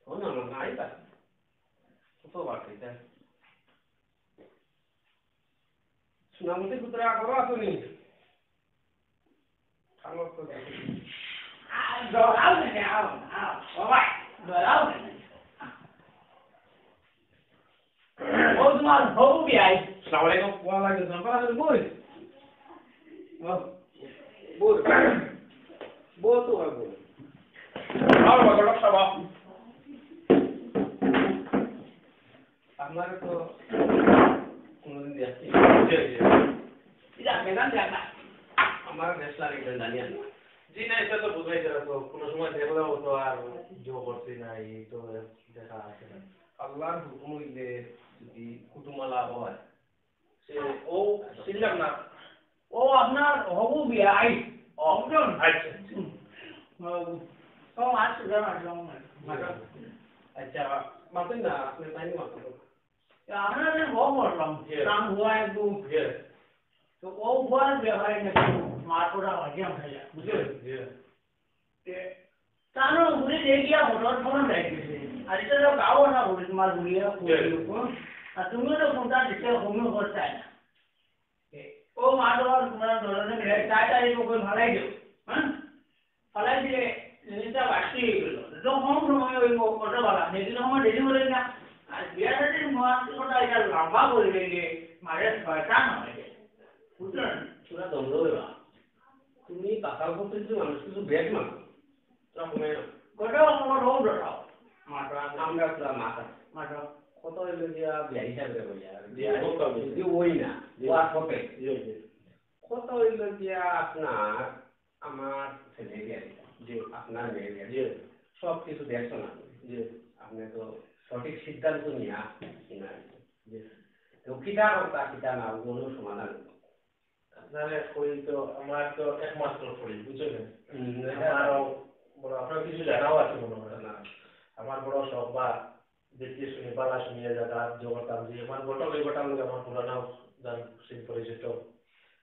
ফোন না, না, আইবা। কত বার খাইতা? সোনামতি পুত্র, আবার আসুনি। খামোশ করে। আ, ডরাও না, আও, আও, সবাই, ডরাও না। ও তোমার হবু বিয়াই। আসসালামু আলাইকুম। ওয়ালাইকুম আসসালাম। বাবা, তুমি বই। বই। বই তো আর বই। আও, বাবা, ডক্টর বাবা। আপনারে তো কোনোদিন দেখছি। জি, জি। এটা বেদান দেখা। আমার দেশ লাগে এটা জানি আমি। জি না, এটা তো বুঝাই যায় তো, কোনো সময় দেখলেও তো আর জো করছি না, এই তো দেখা আছে না। আল্লাহর হুকুম হইলে যদি কুটুমালা হয়, সে ও ছিলাম না। ও আপনার হবু বিয়াই। ও, বুঝলেন? আচ্ছা, আচ্ছা। হুম। ও, ও আজ সুগার মারলাম না। মারলাম। আচ্ছা, মাতেন না, আপনি তাই মাতেন। আমরা যে হব করলাম, জি। কাম হুয়া একটু। জি। তো ও হুয়ার ব্যাপারে নাকি মার করা হয়, জি, আমরা বুঝলেন? জি। তে তারও ঘুরে দেখিয়া মোটর ফোন যাইতেছে। আর এটা তো গাও না ঘুরে তোমার ঘুরিয়া ঘুরে জি। ফোন। আর তুমিও তো ফোনটা দিতে কমিও করতে না। ও মা তো আর তোমার ধরনের মেয়ে, তাই তাই ওকে ফালাই দেও, হ্যাঁ? ফালাই দিলে জিনিসটা বাড়তি হয়ে গেল। যখন সময় ওই ও-, ওটা বলা, সেদিন আমার দেরি হলে না। আর বিয়ার সাথে মানসিকতা এটা লম্বা করে দিলে, মাঝে শয়তান হয়ে যায়। বুঝলেন? তোরা দ্বন্দ্ব হয়ে গেল। তুমি পাকা করতে কিছু মানুষ কিছু ব্যাগ মানো। তোরা কমে না। গোটা আমার রোগ ওঠাও। মাথা, আমরা তোরা মাথা। মাথা। কত হইল গিয়া বিয়া হিসাবে হইয়া, জি, খুব কম হইছে। যদি ওই না, জি। ওয়ার হবে। জি, জি। কত হইল গিয়া আপনার, আমার ছেলে বিয়া দিলাম। জি। আপনার মেয়ে বিয়া জি। দিলাম। সব কিছু দেখছেন আপনি। জি। আপনি তো সঠিক সিদ্ধান্ত নিয়ে কিনা। জি। তো কিতা কথা, কিতা না, ওগুলো সমাধান হইব। আপনারে কই তো, আমার তো একমাত্র করি, বুঝছেন? হুম, আমারও বড়, আপনার কিছু জানাও আছে মনে হয়। না। আমার বড় শখ বা দেখতে শুনি, বালা শুনিয়া যাতায়াত যে করতাম, যে আমার ঘটক এই ঘটক লোক আমার পুরানা জান, সিন পরিচিত।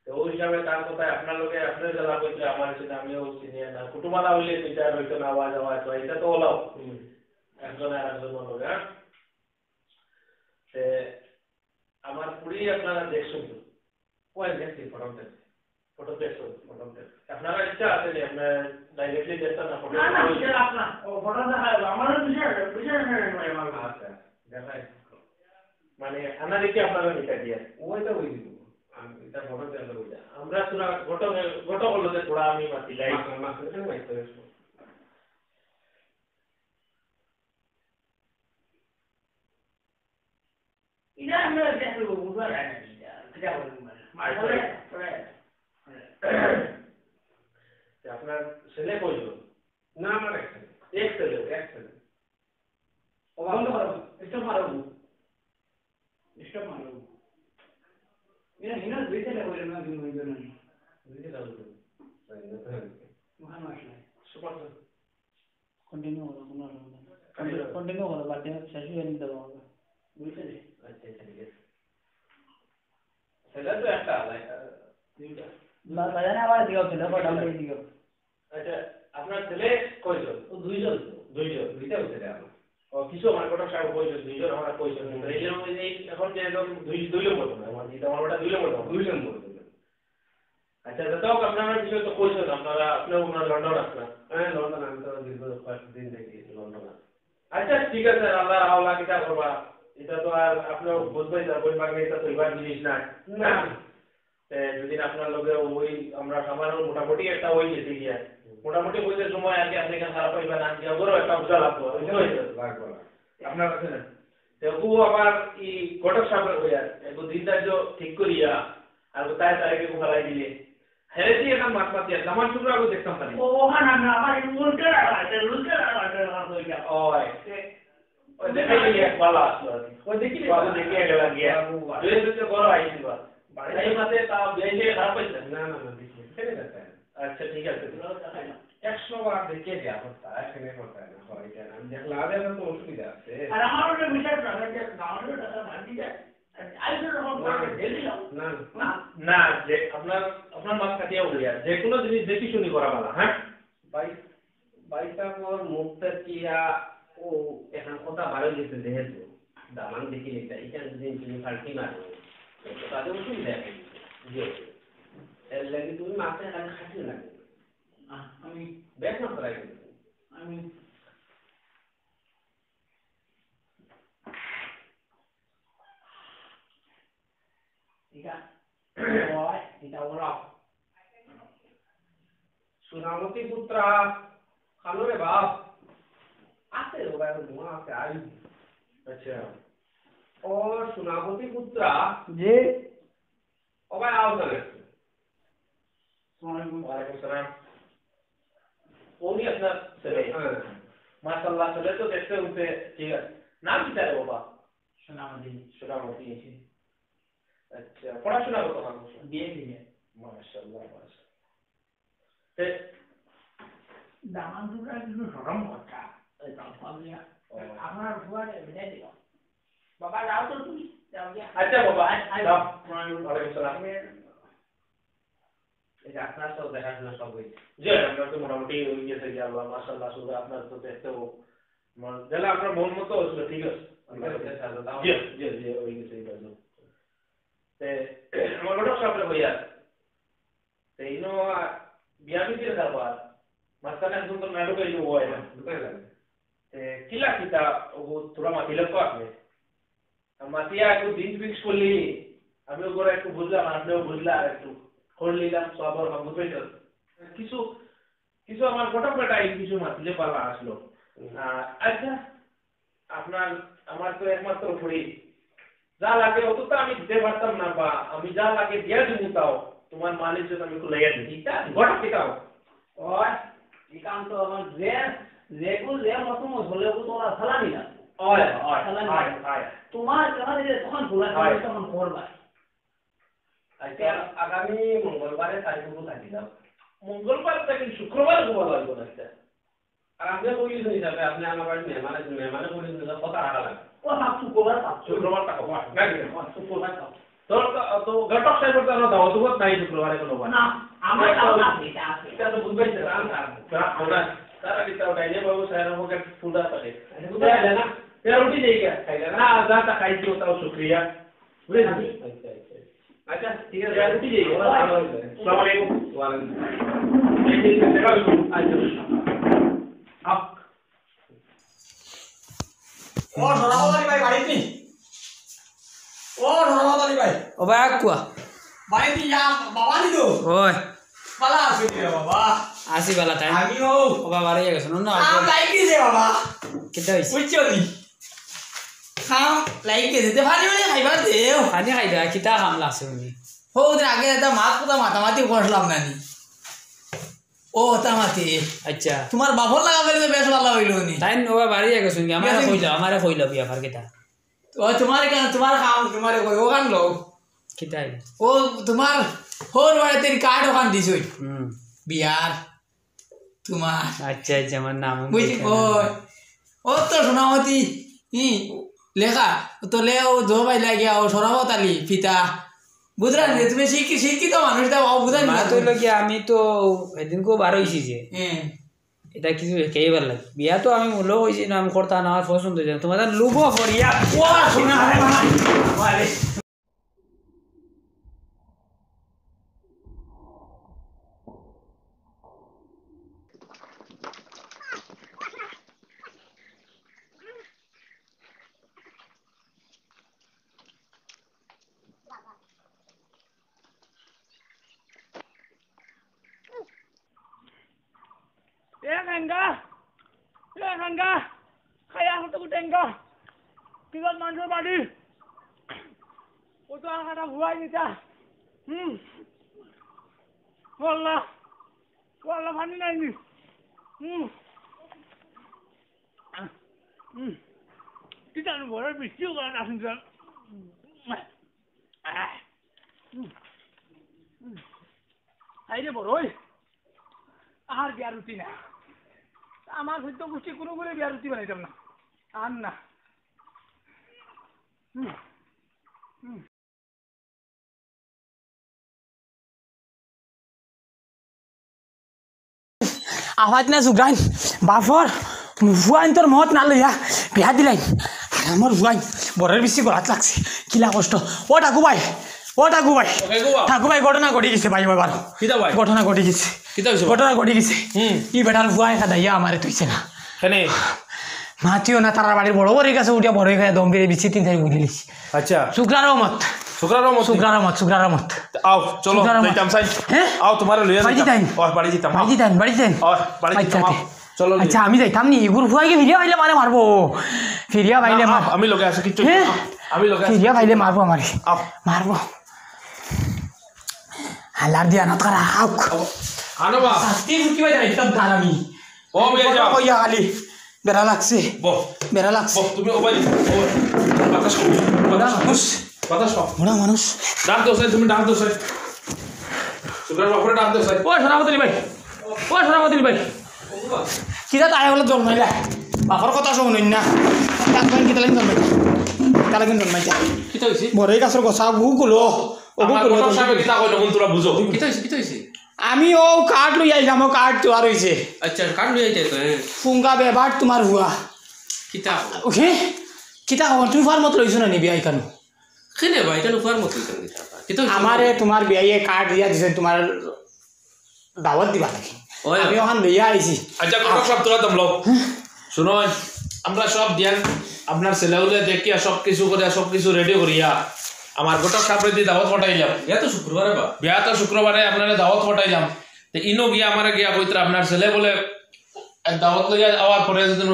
তো ওই হিসাবে তার কথায় আপনার লোকে, আপনার জেলা বলতে আমার সাথে আমিও সিনিয়র না, কুটুমালা হইলে দুইটা হইতো না, আওয়াজ আওয়াজ হয়, এটা তো ওলাও। হুম। একজন আর একজন লোক, হ্যাঁ? তে আমার কুড়ি আপনারা দেখছেন তো? ওই দেখছি, ফটো দেখছি। ফটো দেখছেন? ফটো দেখছি। আপনারা ইচ্ছা আছে যে আপনারা ডাইরেক্টলি দেখতেন না ফটো? না, না, এটা আপনার। ও, ফটো দেখা যাবে। আমারও বিষয় আছে, বিষয় আছে, ভাই, আমার কাছে। আচ্ছা, দেখাই। মানে, আনা দেখি আপনারা নিতে দিয়ে। ওইটা ওই দিব। আমি এটা ফটো দেখলে বুঝা। আমরা তোরা ঘটক, ঘটক হলো যে তোরা আমি মাতি লাই। মাছ, মাছ, এখানে মাছ, মাছ। এটা আমরা দেখতে পাবো, বুঝবা যায় না এটা। এটা বলবো মানে। মাঝে মাঝে পড়ে। যে আপনার ছেলে কইল? না, আমার এক ছেলে। এক ছেলে? এক ছেলে। ও, বন্ধ করো। এটা মারো। এটা মারো। এটা হিনা দুই ছেলে কইল না, দুই জন না। বুঝতে পারলাম তো। তাই না? ওখানে আসলে। Super sir. কন্টিনিউ করো, কোনো অসুবিধা নেই। কন্টিনিউ করো, বাকি শেষ হয়ে নিতে পারবে। বুঝতে পারলি? আচ্ছা, আচ্ছা, ঠিক আছে। ছেলে তো একটা, আলাদা। দুইটা। বা-, বাজারে আবার দিও, ছেলে কটা করে দিও। আচ্ছা, আপনার ছেলে কয়জন? ও দুইজন তো। দুইজন। দুইটা ছেলে আমার। ও, কিছু আমার ঘটক সাহেব কইছেন, দুইজন আমার কইছেন। হুম। এই যে, এই, এখন যে একদম দুই, দুই নম্বর তো না, আমার যেটা, আমার ওটা দুই নম্বর তো। দুই নম্বর, দুই নম্বর। আচ্ছা, যাই হোক, আপনারা বিষয়ে তো কইছেন, আপনারা, আপনিও ওনার লন্ডন আছেন। হ্যাঁ, লন্ডন, আমি তো দীর্ঘ কয়েকদিন দেখি লন্ডন আছে। আচ্ছা, ঠিক আছে, আল্লাহ, আল্লাহ কিতা করবা, এটা তো আর আপনিও বুঝবেন না, বই মাগলে এটা তো এবার জিনিস না। না। এ, যদি আপনার লগে ওই, আমরা আমার মোটামুটি একটা ওই গেছে গিয়া। মোটামুটি কইতে সময় আগে আপনি এখানে খারাপ হইবা না, গিয়া বড় একটা উজা লাগবো, বুঝতে হইছে? লাগবো না। আপনার আছে না? তে ও আবার ই ঘটক সাহেবের হইয়া, একটু দিন ধার্য ঠিক করিয়া, আর তাই তারিখে ফালাই দিলে। হেরে দিয়ে এখন মাত মাতিয়া, দামান শুক্র আগে দেখতাম পারি। ও, ওখানে না, আমার এই উল্টো আছে, উল্টো আছে, আমার হয়ে গেল। ওই, ওই দেখাই গেলি এক বালা আসলো আর কি। ওই দেখি রে, বাবু দেখিয়া গেল গিয়া। বাবু, বাবু। দুই দুটো বড় আইছিল। বাড়ি এই মাসে তা বেশি খারাপ হইছে। না, না, না, দেখি, এখানে যাতে। আচ্ছা, ঠিক আছে। একশো বার দেখে যা করতা, এখানে করতা না, হয় কেন? আমি দেখলাম, আরে, আমার তো অসুবিধা আছে। আর আমার ওটা বিশ্বাস না, আমি যে গাঁওয়ালি ওটা ভাবি যায়। আর আজ তো আমার ঘরে ঢেলে যাও। না, না। না, না, যে আপনার, আপনার মাছ কাটিয়া বলিয়া, যে কোনো জিনিস দেখি শুনি করা ভালো, হ্যাঁ? ভাই, ভাইটা আমার মুখটা কি, আ, ও এখন কথা বাড়াই গেছে যেহেতু, দামান দেখি নিতে, এখানে যদি তুমি ফাল্টি মারো, তো তাদের অসুবিধা আছে। জি। এর লাগি তুমি মাথায় খালি খাটি লাগে। আহ, আমি, ব্যাক না করাই কিন্তু। আমি, এটা, ওই, এটা ওরা। সুনামতি পুত্রা, খানো রে বাপ। আছে রে ভাই, ঘুমা আছে, আই। আচ্ছা। ও সুনামতি পুত্রা, জি। ও ভাই, আও তাহলে। ওয়ালাইকুম সালাম। উনি আপনার ছেলে? হ্যাঁ। মাশাআল্লাহ, ছেলে তো দেখতে উঠতে ঠিক আছে। নাম কি তার বাবা? সোনামণি। সোনামণি। আচ্ছা, পড়াশোনা কত না করছে? বিয়ে দিয়ে। মাশাআল্লাহ, মাশাআল্লাহ। তে দামান দুটা কিন্তু নরম কথা। এই কাপড় দিয়া। ও। আমার ফুয়ারে বেঁধে দিল। বাবা, যাও তো তুমি, যাও গিয়া। আচ্ছা বাবা, আচ্ছা, যাও। প্রণাম। ওয়ালাইকুম সালাম। এই যে আপনার তো দেখাশোনা সব হয়েছে। জি, আমরা তো মোটামুটি হয়ে গেছে, যে আল্লাহ, মাশাআল্লাহ, শুধু আপনার তো দেখতে হোক। মানে, তাহলে আপনার মন মতো হয়েছিল, ঠিক আছে। ঠিক আছে, আচ্ছা, আচ্ছা, তাও জি, জি, জি, হয়ে গেছে, এই কাজ। তে, আমার ঘটক সাহেব ভাইয়া, তে, ইনো, আ, বিয়া বিধির ব্যাপার, মাঝখানে একজন তো নাটক হইল, ও হয় না। দোকানে লাগে। তে, কিলা কিতা, ও তোরা মাতিলে তো আপনি। আর মাতিয়া একটু দিন ফিক্স করলি, আমিও করে একটু বুঝলাম, আপনিও বুঝলা, আর একটু করলিলাম, সবার ভাব বুঝবে তো। কিছু, কিছু আমার ঘটক বেটা এই কিছু মাতিলে পালা আসলো। হুম। আ, আচ্ছা, আপনার আমার তো একমাত্র ফুড়ি, যা লাগে অত তো আমি দিতে পারতাম না, বা আমি যা লাগে দিয়া দিব তাও, তোমার মাল-ইজ্জত আমি খুলাইয়া দিই। কিতা? ঘটক কিতা? ওই, ই কাম তো আমার যে, যেগু যে মতো মতো হলে ওগু তোরা সালামি না। ওই, ওই, সালামি ওই, না। ওই। তোমার, তোমার এই যে তখন খোলা, ওই। তখন করবা। আচ্ছা, আগামী মঙ্গলবারে তারিখ মতো থাকি যাও। মঙ্গলবার থাকি শুক্রবার ঘুমা লাগবো না, আচ্ছা। আর আপনি পুলিশ হিসাবে আপনি আমার বাড়ির মেহমান আছেন, মেহমানে পুলিশ হিসাবে কথা রাখা লাগে। ও, হ্যাঁ, শুক্রবার থাক। শুক্রবার থাক, বাহ, গাড়ি নেই। হ্যাঁ, শুক্রবার থাক। তোর তো, তো ঘটক সাহেবের তো আমার দাওয়াত উবাত নাই শুক্রবারে কোনো বার। না, আমার দাওয়াত আছে, এটা আছে। এটা তো বুঝবেন, স্যার, আমি আর, স্যার, আমরা, স্যার, আমি তো ডাইনে বাবু, স্যার, আমাকে ফুল দা থাকে। আচ্ছা, বুঝতে পারলে না? স্যার, রুটি নেই গা, খাইলে না? না, যা তা খাইছি, ওটাও শুক্রিয়া। বুঝলি? আচ্ছা, আচ্ছা। আচ্ছা, ঠিক আছে। ইয়া, রুটি দিয়ে, ওরা ভালো হয়েছে। আসসালামু আলাইকুম। ওয়ালাইকুম। এই যে, দেখা হইলো। আচ্ছা। আপ। ও, সরাফত আলী ভাই, বাড়িত নি? ও, সরাফত আলী ভাই। ও ভাই, আকুয়া। বাড়িত নি? ইয়া, বাবা নি তো? ওই। ভালা আছো নি রে বাবা? আছি ভালা তাই। আমিও। ও বাবা, রে গেছো না? আম, লাইক দিছে বাবা। কিতা হইছে? বুঝছো নি? খাম, লাইক দিছে। তে পানি মানে খাইবা দেও। পানি খাইবা, কিতা খাম লাগছে উনি? হউ দিন আগে একটা মাত কথা মাতামাতি করলাম না নি। ও, তা মাতি। আচ্ছা। তোমার বাপর লাগা পেলে তো বেশ ভালা হইলো নি। তাই নবা বাড়ি গেছো নি? আমারে গেছি। কইলা, আমারে কইলা বিয়া ফার কিতা? ও, তোমার কেন, তোমার খাম, তোমারে কই, ওখান লো। কিতাই? ও, তোমার হউর বাড়িতে কার্ড ওখান দিছই। হুম। বিয়ার। তোমার। আচ্ছা, আচ্ছা, আমার নাম বুঝি, দেখে না। ওই, ও তো সোনামতি, ই, লেখা, তো লে ও জো ভাই লাগিয়া, ও সরাফত আলী, পিতা। বুঝলা নি? তুমি শিক্ষি-, শিক্ষিত মানুষ, তা ও বুঝা নি? মাত হইলো কি, আমি তো এদিনকেও বার হইছি যে। হ্যাঁ। এটা কিছু খেয়ে ভালো লাগে। বিয়া তো আমি মূল্য হইছি না, আমি করতাম না, আমার পছন্দ হইছে না। তোমাদের লোভ করিয়া, ও শোনা রে বাবা। এ গঙ্গা, এ গঙ্গা, খায়া হতো টেঙ্গা, কিগত মানুষের বাড়ি, ও তো আর কাটা ভুয়াই নিতা। হুম। ও আল্লাহ, ও আল্লাহ, পানি নাই নি। হুম। হুম। কি জানো, বড় বৃষ্টিও করে না শুনছিলাম। আইরে বড় ওই, আর বিয়ার রুটি না। আমার সদ্য গোষ্ঠী কোনো করে বিয়ার রুটি বানাইতাম না। আর না। হুম। হুম। আওয়াজ না জুগাইন, বাফর, ফুয়াইন তোর মত না লইয়া বিয়া দিলাইন। আমার ফুয়াইন, বড়ের বেশি গলাত লাগছে, কিলা কষ্ট। ও ঠাকু ভাই, ও ঠাকু ভাই, ওকে গো। ঠাকু ভাই, ঘটনা ঘটি গেছে ভাই, এবার। কিতা ভাই? ঘটনা ঘটি গেছে। কিতা হইছে? ঘটনা ঘটি গেছে। হুম। ই বেটার ফুয়াই খাদাইয়া আমারে তুইছে না। কেনে? মাতিও না, তারার বাড়ির বড় বড় গাছে উঠিয়া বড় গায়ে দম বেড়ে বিছি তিন চারি গুলি লিছি। আচ্ছা। শুক্রার মত। শুক্রার মত? শুক্রার মত, শুক্রার মত। আও, চলো, শুক্রার মত। যাইতাম চাই। হ্যাঁ? আও, তোমারে লইয়া বাড়ি যাইতাম। যাইতাম। ও, বাড়ি যাইতাম, আও। বাড়ি যাইতাম, বাড়ি যাইতাম। ও, বাড়ি আচ্ছা, যাইতাম, আও। আচ্ছা। চলো, আচ্ছা, আমি যাইতাম নি, ইগুর ফুয়াইকে ফিরিয়া পাইলে মারে মারবো। ফিরিয়া পাইলে না, মা-, আও, আমি লগে আছি, কিচ্ছু হ্যাঁ? না, আও, আমি লগে আছি। ফিরিয়া পাইলে মারবো আমারে। আও। মারবো। হালার দিয়া না তারা, আউক। আও, আনো বা। শাস্তি মুক্তি পাই যাই, একদম দাঁড়ামি। ও, বিয়া যাও। ওই খালি বেড়া লাগছে। বহ। বেড়া লাগছে। বহ, তুমি ও ভাই, ও, বাতাস কম, বুড়া বাতাস কম, মানুষ। বাতাস কম। বুড়া মানুষ। ডাক দাও, স্যার, তুমি ডাক দাও, স্যার। শুক্রার বাপরে ডাক দাও, স্যার। ও, সরাফত আলী ভাই। ও, সরাফত আলী ভাই। কিতা তাই বলে জন্মাইলা? বাপর কথা শুনুন না। তার জন্য কিতা লাগি জন্মাইলা? কিতা লাগি জন্মাইলা? কিতা হইছে? বড়ই গাছর গোছা, গু গুলো। ও গু আমার গুলো, কথা গু গুলো। সামনে কিতা কইলো, কোন তোরা বুঝো? কিতা হইছে? কিতা হইছে? আমি ও কার্ড লই আইলাম, ও কার্ড তো আর হইছে। আচ্ছা, কার্ড লই আইতে তো, হ্যাঁ। ফুঙ্গা বেবাট তোমার হুয়া। কিতা? হে? কিতা খবর? তুমি ফার মত লইছো না নি বিয়া ইখানো? কেনে ভাই, ইখানো ফার মত লইছো না কিতা? কিতা হইছে? আমারে তোমার বিয়াইয়ে কার্ড দিয়া দিছে, তোমার দাওয়াত দিবা নাকি? ওই। আমি ওখান লইয়া আইছি। আচ্ছা, ঘটক সাহেব, তোরা দম লও। শুনো, আমরা সব দিয়ান, আপনার ছেলেগুলো দেখিয়া সব কিছু করে, সব কিছু রেডি করিয়া আমার ঘটক সাহেবরে দি দাওয়াত পাঠাইলাম। বিয়া তো শুক্রবারে বা? বিয়া তো শুক্রবারে আপনারে দাওয়াত পাঠাইলাম। তে ইনো গিয়া আমারে গিয়া কইতরা আপনার ছেলে বলে এক দাওয়াত লইয়া আওয়ার পরে যদি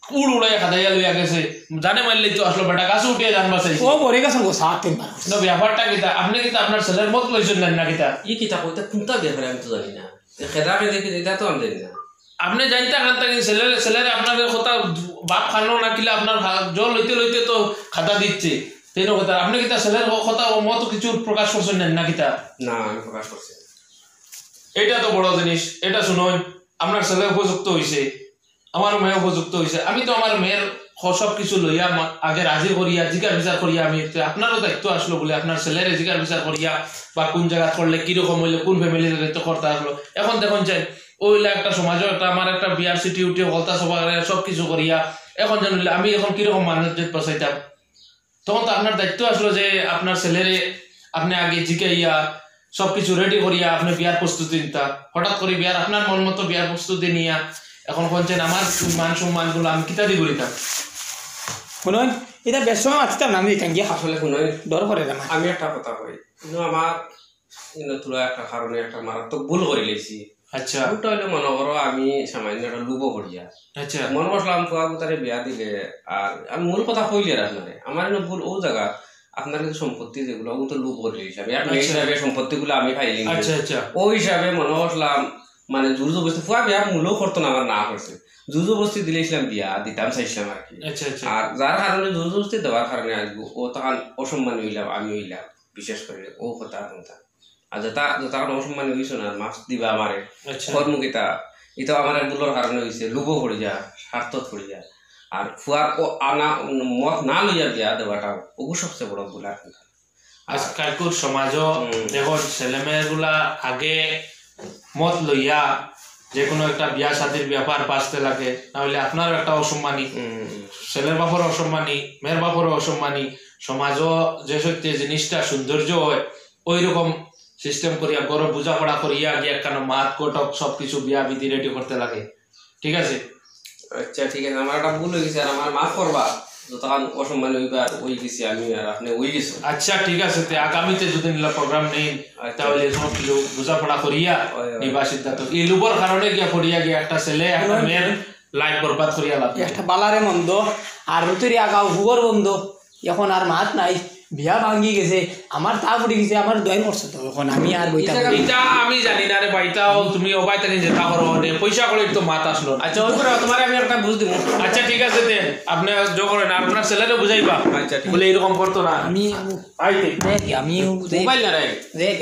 উড় উড়াইয়া খেদাইয়া লইয়া গেছে। জানে মারলেই তো আসলো বেটা, গাছে উঠিয়া জান বাঁচাইছে। ও মরি গেছে গো, সাত তিন বার। না, ব্যাপারটা কিতা? আপনে কিতা আপনার ছেলের মত লইছেন না, না কিতা? ই কিতা কইতা, কোনটা ব্যাপারে আমি তো জানি না। এ খেদা খেদে কি, এটা তো আমি জানি না। আপনে জানতা খান থাকি ছেলের, ছেলের আপনার কথা বাপ খানো না কিলা আপনার খা-, জল লইতে লইতে তো খাতা দিচ্ছে। তেন কথা, আপনে কিতা ছেলের ক-, কথা ও মত কিছু প্রকাশ করছেন না, না কিতা? না, আমি প্রকাশ করছি না। এটা তো বড় জিনিস, এটা শুনুন, আপনার ছেলে উপযুক্ত হইছে, আমার মেয়ে উপযুক্ত হইছে। আমি তো আমার মেয়ের খ-, সব কিছু লইয়া মা-, আগে রাজি করিয়া, জিকার বিচার করিয়া আমি তো আপনারও দায়িত্ব আসলো বলে আপনার ছেলেরে জিকার বিচার করিয়া বা কোন জায়গা করলে কিরকম হইলে কোন ফ্যামিলির দায়িত্ব করতে আসলো। এখন দেখুন যে ওইলা একটা সমাজও একটা আমার একটা বিয়ার সিটি উঠে হলতা সভা করে সব কিছু করিয়া এখন যেন হইলে আমি এখন কিরকম মানুষ যে পচাইতাম। তখন তো আপনার দায়িত্ব আসলো যে আপনার ছেলেরে আপনি আগে জিকাইয়া সব কিছু রেডি করিয়া আপনি বিয়ার প্রস্তুতি নিতা। হঠাৎ করে বিয়ার আপনার মন মতো বিয়ার প্রস্তুতি নিয়া এখন কইছেন আমার মান সম্মান গুলো আমি কিতা দি করিতাম? শুনুন, এটা বেশ সময় মাতিতাম না আমি, এটা গিয়া আসলে শুনুন, ডর করে রে মা। আমি একটা কথা কই, কিন্তু আমার কিন্তু তোরা একটা কারণে একটা মারাত্মক ভুল করি লাইছি। আচ্ছা। ভুলটা হইলে মনে করো আমি সামান্য একটা লোভও করিয়া। আচ্ছা। মনে করছিলাম ফুয়া গুতারে বিয়া দিলে, আর আমি মূল কথা কইলি আর আপনারে, আমার এনে ভুল ও জায়গা, আপনার কিছু সম্পত্তি যেগুলো, ওগুলো তো লোভ করি লাইছি আমি, আর মেয়ে আচ্ছা। হিসাবে সম্পত্তিগুলো আমি পাইলি না। আচ্ছা, আচ্ছা। ওই হিসাবে মনে করছিলাম, মানে জোর জবরদস্তি, ফুয়া বিয়া মূলও করতো না, আমার না করছে, জোর জবরদস্তি দিলাইছিলাম বিয়া, দিতাম চাইছিলাম আর কি। আচ্ছা, আচ্ছা। আর যার কারণে জোর জবরদস্তি দেওয়ার কারণে আজকে ও তখন অসম্মানী হইলাম, আমি হইলাম, বিশেষ করে ও কথা শুনতাম। আর যেটা, যেটা কোনো অসম্মানী হইছো না, মাফ দিবা আমারে। আচ্ছা। কর্মকিতা, এটা আমার এক ভুলর কারণে হইছে, লোভও পড়ি যা, স্বার্থ পড়ি যা। আর ফুয়ার ও আনা মত না লইয়া বিয়া দেওয়াটা, ওগু সবচেয়ে বড় ভুল আর কি। আজকালকুর সমাজও হুম। দেখো, ছেলে মেয়েগুলা আগে মত লইয়া যে কোনো একটা বিয়া শাদির ব্যাপার বাঁচতে লাগে, না হইলে আপনারও একটা অসম্মানী, হুম। ছেলের বাপরও অসম্মানী, মেয়ের বাপরও অসম্মানী। সমাজও যে সত্যি জিনিসটা সৌন্দর্য হয়, ওই রকম সিস্টেম করিয়া, ঘরো বোঝাপড়া করিয়া গিয়া একখানো মাত কটক সবকিছু বিয়া বিধি রেডি করতে লাগে, ঠিক আছে? আচ্ছা, ঠিক আছে, আমার একটা ভুল হয়ে গেছে, আর আমার মাফ করবা, যতক্ষণ অসম্মানী হইবা, আর হয়ে গেছি আমি, আর আপনি হয়ে গেছে। আচ্ছা, ঠিক আছে, তে আগামীতে যদি নিলা প্রোগ্রাম নেই, আচ্ছা। তাহলে সব কিছু বোঝাপড়া করিয়া হয়, হয়। নিবা সিদ্ধান্ত। এই লোভর কারণে গিয়া পড়িয়া গিয়া একটা ছেলে, একটা মেয়ের লাইফ বরবাদ করিয়া লাভ নেই। একটা বালারে মন্দ, আর রুতুরি আগাও হুগর বন্ধ, এখন আর মাত নাই, বিয়া ভাঙ্গি গেছে, আমার তা ফুটি গেছে, আমার দোয়াই করছে তো, এখন আমি আর বইতা ইটা পারি না। ইটা আমি জানি না রে ভাই, তাও তুমি ওবাই তানি যেটা করো, মানে পয়সা করে তো মাত আসলো না। আচ্ছা, ওই করে তোমারে আমি একটা বুঝ দিব। আচ্ছা, ঠিক আছে, তে আপনি যে করেন, আর আপনার ছেলেরে বুঝাইবা। আচ্ছা, ঠিক বলে এরকম করতো না। আমি আইতে। দেখ, আমি দেখ, মোবাইল না রে। দেখ,